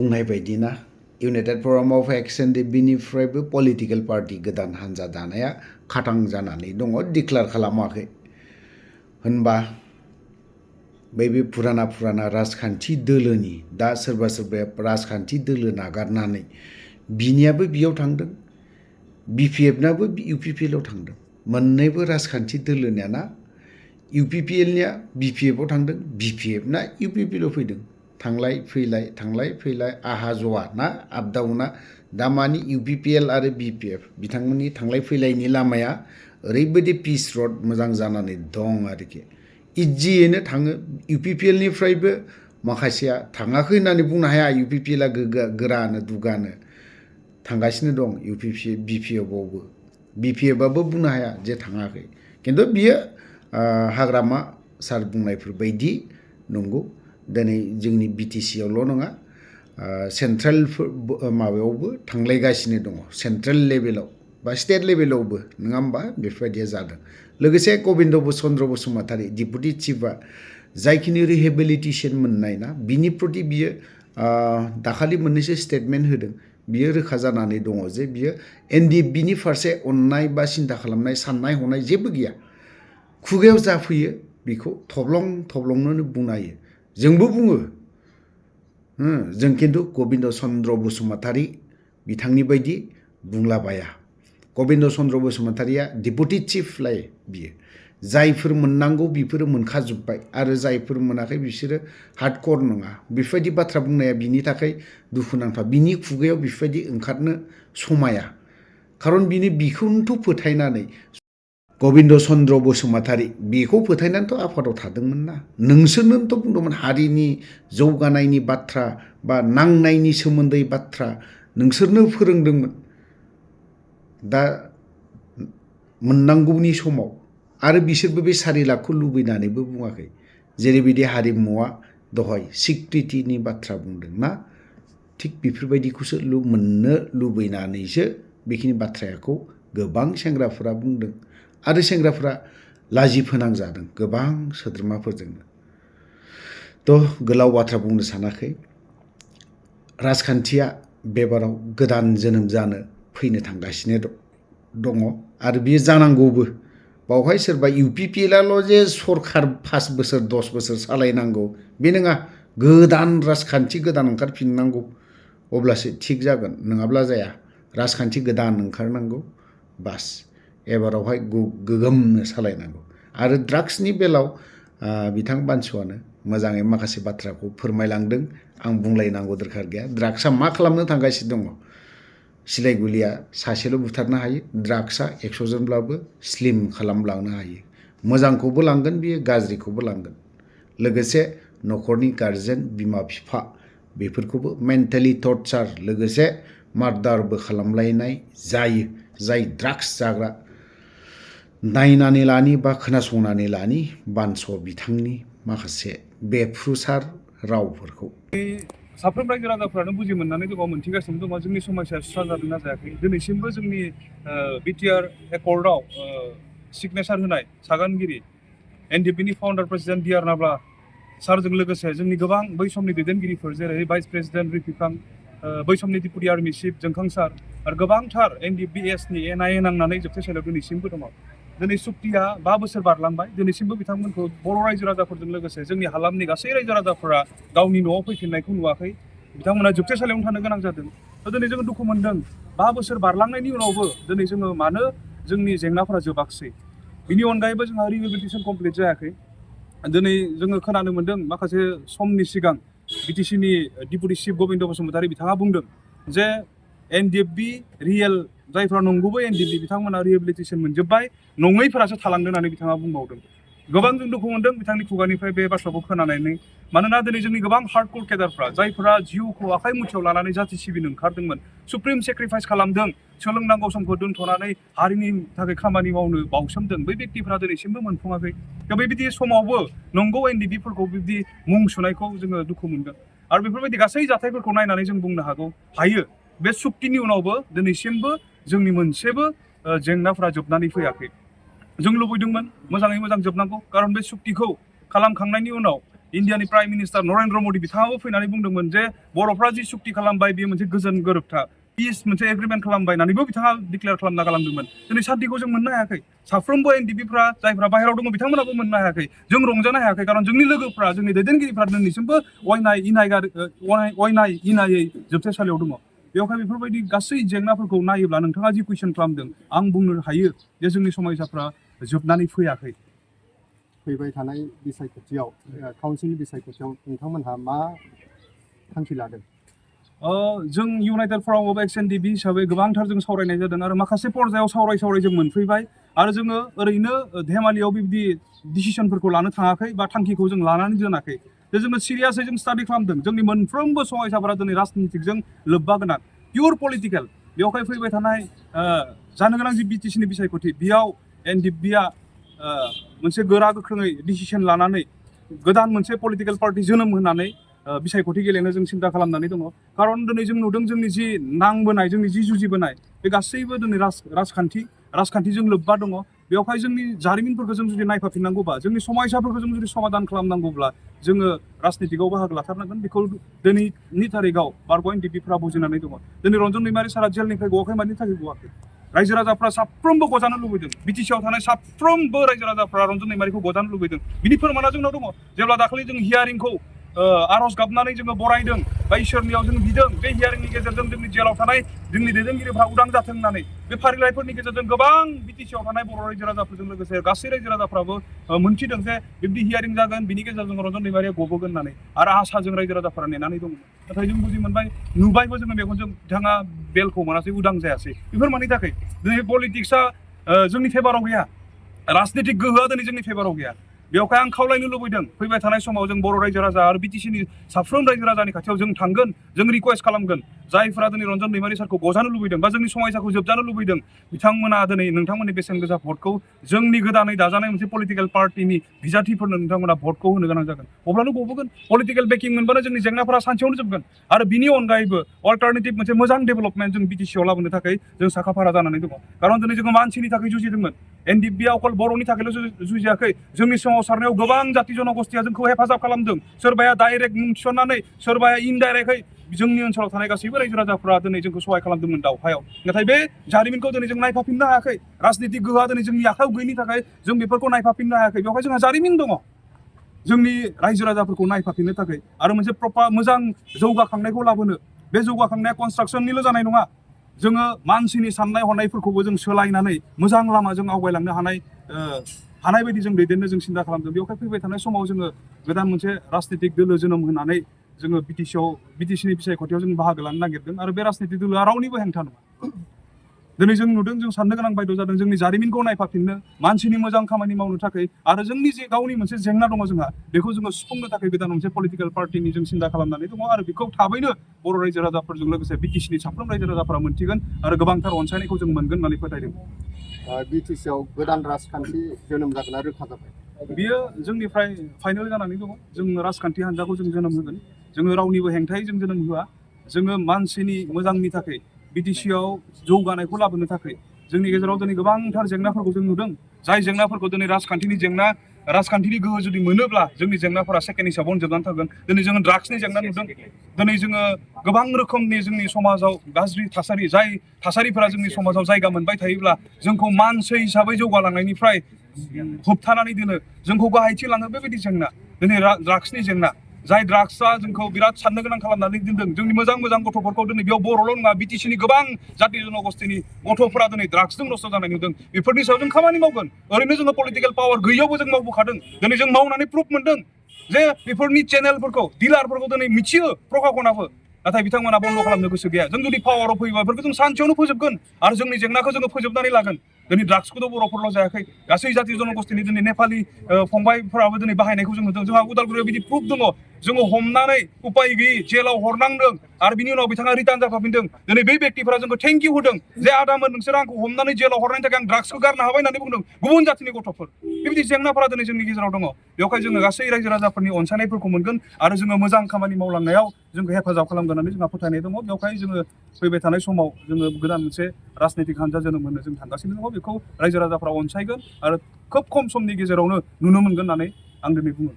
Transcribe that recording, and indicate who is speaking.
Speaker 1: बुंनाय बायदिना united forum of ex एनडिएफबिनिफ्रायबो पलिटिकेल पार्टी गोदान हान्जा दानाया खाथां जानानै दङ, डिक्लेयार खालामाखै होनबा बे फुराना राजखान्थि दोलोनि दा सोरबा सोरबाया राजखान्थि दोलो नागारनानै बिनियाबो बियाव थांदों, बिपिएफनाबो इउपिपिएलआव थांदों। मोननैबो राजखान्थि दोलोनियाना इउपिपिएलनिया बिपिएफआव थांदों, बिपिएफना इउपिपिएलआव फैदों। थांलाय फैलाय आहा जवा ना आप डाउना दा मानि इउपिपिएल आरो बिपिएफ बिथांमोननि थांलाय फैलायनि लामाया ओरैबायदि पिच रड मोजां जानानै दं आरोखि। इजियैनो थाङो। इउपिपिएलनिफ्रायबो माखासेया थाङाखै होननानै बुंनो हाया। इउपिपिएलआ गोरानो दुगानो थांगासिनो दं बिपिएफआवबो। बिपिएफआबो बुंनो हाया जे थाङाखै, खिन्थु बियो हाग्रामा सार बुंनायफोर बायदि नंगौ। दिनै जोंनि बिटिसिआवल' नङा, सेन्ट्रेल माबायावबो थांलायगासिनो दङ, सेन्ट्रेल लेभेलाव बा स्टेट लेभेलावबो, नङा होमबा? बेफोरबायदिया जादों। लोगोसे गबिन्द चन्द्र बसुमतारी डिपुटि चिफआ जायखिनि रिहेबिलिटेसन मोननाय ना, बिनि प्रति बियो दाखालि मोननैसो स्टेटमेन्ट होदों। बियो रोखा जानानै दङ जे बियो एनडिएफबिनि फारसे अननाय बा सिन्था खालामनाय साननाय हनाय जेबो गैया। खुगायाव जाफैयो बेखौ थब्लंनो बुंनो हायो। जोंबो बुङो, जों खिन्थु गबिन्द चन्द्र बसुमतारी बिथांनि बायदि बुंलाबाया। गबिन्द चन्द्र बसुमतारीया डिपुटि चिफलाय बियो। जायफोर मोननांगौ बेफोरो मोनखाजोब्बाय आरो जायफोर मोनाखै बिसोरो हार्डकर नङा। बेफोरबायदि बाथ्रा बुंनाया बिनि थाखाय दुखुनांथाव। बिनि खुगायाव बेफोरबायदि ओंखारनो समाया। खारन बिखौनोथ' फोथायनानै गबिन्द चन्द्र बसुमतारी बेखौ फोथायनानैथ' आफादाव थादोंमोन ना। नोंसोरनोथ' बुंदोंमोन हारिनि जौगानायनि बाथ्रा बा नांनायनि सोमोन्दै बाथ्रा नोंसोरनो फोरोंदोंमोन। दा मोननांगौनि समाव आरो बिसोरबो बे 4 लाखखौ लुबैनानैबो बुङाखै। जेरैबायदि हारिमुवा दहाय सिक्रिटिनि बाथ्रा बुंदों ना, थिग बेफोरबायदिखौसो मोननो लुबैनानैसो बेखिनि बाथ्राखौ गोबां सेंग्राफोरा बुंदों आरो सेंग्राफोरा लाजि फोनांजादों गोबां सोद्रोमाफोरजोंनो। थ' गोलाव बाथ्रा बुंनो सानाखै। राजखान्थिया बेबाराव गोदान जोनोम जानो फैनो थांगासिनो दङ आरो बियो जानांगौबो। बावहाय सोरबा इउपिपिएलआल' जे सरखार 5 बोसोर 10 बोसोर सालायनांगौ बे नङा। गोदान राजखान्थि गोदान ओंखारफिननांगौ, अब्लासो थिग जागोन, नङाब्ला जाया। राजखान्थि गोदान ओंखारनांगौ, बास एबारावहाय गोगोमनो सालायनांगौ। आरो ड्राग्सनि बेलायाव बिथां बानसुआनो मोजाङै माखासे बाथ्राखौ फोरमायलांदों। आं बुंलायनांगौ दरखार गैया। ड्राग्सआ मा खालामनो थांगासिनो दङ। सिलाइ गुलिया सासेल' बुथारनो हायो, ड्राग्सआ 100 जनब्लाबो स्लिम खालामलांनो हायो। मोजांखौबो लांगोन बियो, गाज्रिखौबो लांगोन। लोगोसे न'खरनि गार्जेन बिमा बिफा बेफोरखौबो मेन्टेलि टर्चार लोगोसे मार्डारबो खालामलायनाय जायो। जाय ड्राग्स जाग्रा नायनानै लानि बा खोनासंनानै लानि बानस' बिथांनि माखासे बेफ्रुसार रावफोरखौ।
Speaker 2: साफ्रोम रायजो राजाफ्रानो बुजि मोननानै दङ, मोनथिगासिनो दङ जोंनि समस्याया सुस्रांजादों ना जायाखै। दिनैसिमबो जोंनि बिटिआर एकर्डआव सिगनेसार होनाय सागानगिरि एनडिएफबिनि फाउन्डार प्रेसिडेन्ट डि आर नाब्ला सारजों लोगोसे जोंनि गोबां बै समनि दैदेनगिरिफोर जेरै भाइस प्रेसिडेन्ट रिफिकां, बै समनि डिपुटि आर्मि चिफ जोंखां सार आरो गोबांथार एनडिएफबि एसनि एनआइए नांनानै जोबथेसालियाव दिनैसिमबो दङ। दिनै सुक्तिया 5 बोसोर बारलांबाय। दिनैसिमबो बिथांमोनखौ बर' रायजो राजाफोरजों लोगोसे जोंनि हालामनि गासै रायजो राजाफोरा गावनि न'आव फैफिननायखौ नुवाखै। बिथांमोना जोबथेसालियावनो थानो गोनां जादों। दिनै जोङो दुखु मोनदों 5 बोसोर बारलांनायनि उनावबो दिनै जोङो मानो जोंनि जेंनाफोरा जोबाखिसै। बिनि अनगायैबो जोंहा रिहेबिलिटेसन कमप्लिट जायाखै। दिनै जोङो खोनानो मोन्दों माखासे समनि सिगां बिटिसिनि डिपुटि चिफ गबिन्द बसुमतारी बिथाङा बुंदों जे एनडिएफबि रियेल जायफ्रा नंगुबै एनडिएफबि बिथांमोना रिहेबिलिटेसन मोनजोब्बाय, नङैफोरासो थालांदों होननानै बिथाङा बुंबावदों। गोबां जों दुखु मोनदों बिथांनि खुगानिफ्राय बे बाथ्राखौ खोनानानै। मानोना दिनै जोंनि गोबां हार्डकोर केडारफ्रा जायफोरा जिउखौ आखाइ मुथियाव लानानै जाथि सिबिनो ओंखारदोंमोन, सुप्रिम सेक्रिफाइस खालामदों, सोलोंनांगौ समखौ दोनथ'नानै हारिनि थाखाय खामानि मावनो बावसोमदों, बै बेक्तिफ्रा दिनैसिमबो मोनफुङाखै। दा बेबायदि समावबो नंगौ एनडिएफबिफोरखौ बिदि मुं सुनायखौ जोङो दुखु मोनदों। आरो बेफोरबायदि गासै जाथायफोरखौ नायनानै जों बुंनो हायो बे सुक्तिनि उनावबो दिनैसिमबो जोंनि मोनसेबो जेंनाफ्रा जोबनानै फैयाखै। जों लुबैदोंमोन मोजाङै मोजां जोबनांगौ, खारन बे सुक्तिखौ खालामखांनायनि उनाव इन्डियानि प्राइम मिनिस्टार नरेन्द्र मदि बिथाङाबो फैनानै बुंदोंमोन जे बर'फ्रा जि सुक्ति खालामबाय बेयो मोनसे गोजोन गोरोबथा पिस मोनसे एग्रिमेन्ट खालामबाय होननानैबो बिथाङा डिक्लेयार खालामना गालांदोंमोन दिनै सान्तिखौ जों मोननो हायाखै साफ्रोमबो एनडिपिफ्रा जायफ्रा बाहेरायाव दङ बिथांमोनाबो मोननो हायाखै जों रंजानो हायाखै खारन जोंनि लोगोफ्रा जोंनि दैदेनगिरिफ्रा दिनैसिमबो अयनाय इनायै जोबथेसालियाव दङ बेवहाय बेफोरबायदि गासै जेंनाफोरखौ नायोब्ला नोंथाङा जि कुइसन खालामदों आं बुंनो हायो जे जोंनि समयसाफ्रा जोबनानै फैयाखै
Speaker 3: फैबाय थानाय बिसायख'थियाव काउन्सिल बिसायख'थियाव नोंथांमोनहा मा थांखि लादों
Speaker 2: जों इउनाइटेड फराम अफ एक्स एनडिबि हिसाबै गोबांथार जों सावरायनाय जादों आरो माखासे पर्यायाव सावराय जों मोनफैबाय आरो जोङो ओरैनो धेमालियाव बिब्दि डिसिसनफोरखौ लानो थाङाखै बा थांखिखौ जों लानानै दोनाखै जे जोङो सिरियासै जों स्टाडि खालामदों जोंनि मोनफ्रोमबो समयसाफोरा दिनै राजनितिजों लोब्बा गोनां पियर पलिटिकेल बेवहाय फैबाय थानाय जानो गोनां जि बिटिसिनि बिसायख'थि बेयाव एनडिबिआ मोनसे गोरा गोख्रोङै डिसिसन लानानै गोदान मोनसे पलिटिकेल पार्टि जोनोम होनानै बिसायख'थि गेलेनो जों सिन्था खालामनानै दङ खारन दिनै जों नुदों जोंनि जि नांबोनाय जोंनि जि जुजिबोनाय बे गासैबो दिनै राजखान्थिजों लोब्बा दङ बेवहाय जोंनि जारिमिनफोरखौ जों जुदि नायफाफिननांगौबा जोंनि समयसाफोरखौ जों जुदि समाधान खालामनांगौब्ला जोङो राजनितिकआव बाहागो लाथारनांगोन बेखौ दिनैनि थारिखआव बारग' एनडिपिफ्रा बुजिनानै दङ दिनै रन्जन दैमारि सारा जेलनिफ्राय गवाखै मानि थाखाय गवाखै रायजो राजाफ्रा साफ्रोमबो गजानो लुबैदों बिटिसिआव थानाय साफ्रोमबो रायजो राजाफ्रा रन्जन दैमारिखौ गजानो लुबैदों बिनि फोरमाना जोंनाव दङ जेब्ला दाखालि जों हियारिंखौ आर'ज गाबनानै जोङो बरायदों बा इसोरनियाव जों बिदों बे हियारिंनि गेजेरजों जोंनि जेलाव थानाय जोंनि दैदेनगिरिफ्रा उदां जाथों होननानै बे फारिलाइफोरनि गेजेरजों गोबां बिटिसिआव थानाय बर' रायजो राजाफोरजों लोगोसे गासै रायजो राजाफ्राबो मोनथिदों जे बिब्दि हियारिं जागोन बिनि गेजेरजों रन्जन दैमारिया गबोगोन होननानै आरो आसाजों रायजो राजाफोरा नेनानै दंमोन नाथाय जों बुजि मोनबाय नुबायबो जोङो मेगनजों बिथाङा बेलखौ मोनासै उदां जायासै बेफोर मानि थाखाय दिनै पलिटिक्सआ जोंनि फेभाराव गैया राजनितिक गोहोआ दिनै जोंनि फेभाराव गैया बेवहाय आं खावलायनो लुबैदों फैबाय थानाय समाव जों बर' रायजो राजा आरो बिटिसिनि साफ्रोम रायजो राजानि खाथियाव जों थांगोन जों रिक्वेस्ट खालामगोन जायफ्रा दिनै रन्जन दैमारि सारखौ गजानो लुबैदों बा जोंनि समयसाखौ जोबजानो लुबैदों बिथांमोना दिनै नोंथांमोननि बेसेन गोसा भटखौ जोंनि गोदानै दाजानाय मोनसे पलिटिकेल पार्टिनि बिजाथिफोरनो नोंथांमोना भटखौ होनो गोनां जागोन अब्लानो गबोगोन पलिटिकेल बेकिं मोनबानो जोंनि जेंनाफोरा सानसेयावनो जोबगोन आरो बिनि अनगायैबो अल्टारनेटिभ मोनसे मोजां डेभेलपमेन्ट जों बिटिसिआव लाबोनो थाखाय जों साखाफारा जानानै दङ खारन दिनै जोङो मानसिनि थाखाय जुजिदोंमोन एनडिबिआ अकल बर'नि थाखायल' जुजियाखै जोंनि सोमावसारनायाव गोबां जाति जनगोष्ठिया जोंखौ हेफाजाब खालामदों सोरबाया डाइरेक्ट मुं थिसननानै सोरबाया इनडाइरेक्टयै जोंनि ओनसोलाव थानाय गासैबो रायजो राजाफ्रा दिनै जोंखौ सहाय खालामदोंमोन दावहायाव नाथाय बे जारिमिनखौ दिनै जों नायफाफिननो हायाखै राजनितिक गोहोआ दिनै जोंनि आखायाव गैयिनि थाखाय जों बेफोरखौ नायफाफिननो हायाखै बेवहाय जोंहा जारिमिन दङ जोंनि रायजो राजाफोरखौ नायफाफिननो थाखाय आरो मोनसे प्रपार मोजां जौगाखांनायखौ लाबोनो बे जौगाखांनाया कनस्ट्राक्सननिल' जानाय नङा जोङो मानसिनि साननाय हनायफोरखौबो जों सोलायनानै मोजां लामाजों आवगायलांनो हानाय बायदि जों दैदेननो जों सिन्था खालामदों बेवहाय फैबाय थानाय समाव जोङो गोदान मोनसे राजनितिक दोलो जोनोम होनानै जोङो बिटिसिनि बिसायख'थियाव जों बाहागो लानो नागिरदों आरो बे राजनितिक दोलोआ रावनिबो हेंथा नङा दिनै जों नुदों जों साननो गोनां बायद' जादों जोंनि जारिमिनखौ नायफाफिननो मानसिनि मोजां खामानि मावनो थाखाय आरो जोंनि जे गावनि मोनसे जेंना दङ जोंहा बेखौ जोङो सुफुंनो थाखाय गोदान मोनसे पलिटिकेल पार्टिनि जों सिन्था खालामनानै दङ आरो बेखौ थाबैनो बर' रायजो राजाफोरजों लोगोसे बिटिसिनि साफ्रोम रायजो राजाफोरा मोनथिगोन आरो गोबांथार अनसायनायखौ जों मोनगोन होननानै फोथायदों
Speaker 3: बिटिसिआव गोदान राजखान्थि जोनोम जागोना रोखा जाबाय
Speaker 2: बियो जोंनिफ्राय फाइनेल जानानै दङ जों राजखान्थि हान्जाखौ जों जोनोम होगोन जोङो रावनिबो हेंथायै जों जोनोम होआ जोङो मानसिनि मोजांनि थाखाय बिटिसिआव जौगानायखौ लाबोनो थाखाय जोंनि गेजेराव दिनै गोबांथार जेंनाफोरखौ जों नुदों जाय जेंनाफोरखौ दिनै राजखान्थिनि गोहो जुदि मोनोब्ला जोंनि जेंनाफोरा सेकेन्ड हिसाबाव जोबनानै थागोन दिनै जोङो ड्राग्सनि जेंना नुदों दिनै जोङो गोबां रोखोमनि जोंनि समाजाव गाज्रि थासारि जाय थासारिफोरा जोंनि समाजाव जायगा मोनबाय थायोब्ला जोंखौ मानसि हिसाबै जौगालांनायनिफ्राय होबथानानै दोनो जोंखौ गाहायथि लाङो बेबायदि जेंना दिनै ड्राग्सनि जेंना जाय ड्राग्सआ जोंखौ बिराद साननो गोनां खालामनानै दोनदों जोंनि मोजां गथ'फोरखौ दिनै बेयाव बर'ल' नङा बिटिसिनि गोबां जाति जनगोष्ठिनि गथ'फोरा दिनै ड्राग्सजों नस्थ' जानाय नुदों बेफोरनि सायाव जों खामानि मावगोन ओरैनो जोङो पलिटिकेल पावार गैयैयावबो जों मावबोखादों दिनै जों मावनानै प्रुफ मोनदों जे बेफोरनि चेनेलफोरखौ डिलारफोरखौ दिनै मिथियो प्रखाखनाबो नाथाय बिथांमोना बन्द' खालामनो गोसो गैया जों जुदि पावाराव फैयोबा बेफोरखौ जों सानसेयावनो फोजोबगोन आरो जोंनि जेंनाखौ जोङो फोजोबनानै लागोन दिनै ड्राग्सखौथ' बर'फोरल' जायाखै गासै जाति जनगोष्ठिनि दिनै नेपालि फंबायफोराबो दिनै बाहायनायखौ जों नुदों जोंहा उदालगुरियाव बिदि प्रुफ दङ जोङो हमनानै उपाय गैयि जेलाव हरनांदों आरो बिनि उनाव बिथाङा रिटार्न जाफाफिनदों दिनै बै व्यक्तिफोरा जोंखौ थेंक इउ होदों जे आदामोन नोंसोर आंखौ हमनानै जेलाव हरनायनि थाखाय आं ड्राग्सखौ गारनो हाबाय होननानै बुंदों गुबुन जातिनि गथ'फोर बेबायदि जेंनाफोरा दिनै जोंनि गेजेराव दङ बेवहाय जोङो गासै रायजो राजाफोरनि अनसायनायफोरखौ मोनगोन आरो जोङो मोजां खामानि मावलांनायाव जोंखौ हेफाजाब खालामगोन होननानै जोंहा फोथायनाय दङ बेवहाय जोङो फैबाय थानाय समाव जोङो गोदान मोनसे राजनितिक हान्जा जोनोम होनो जों थांगासिनो दङ बेखौ रायजो राजाफ्रा अनसायगोन आरो खोब खम समनि गेजेरावनो नुनो मोनगोन होननानै आं दिनै बुङो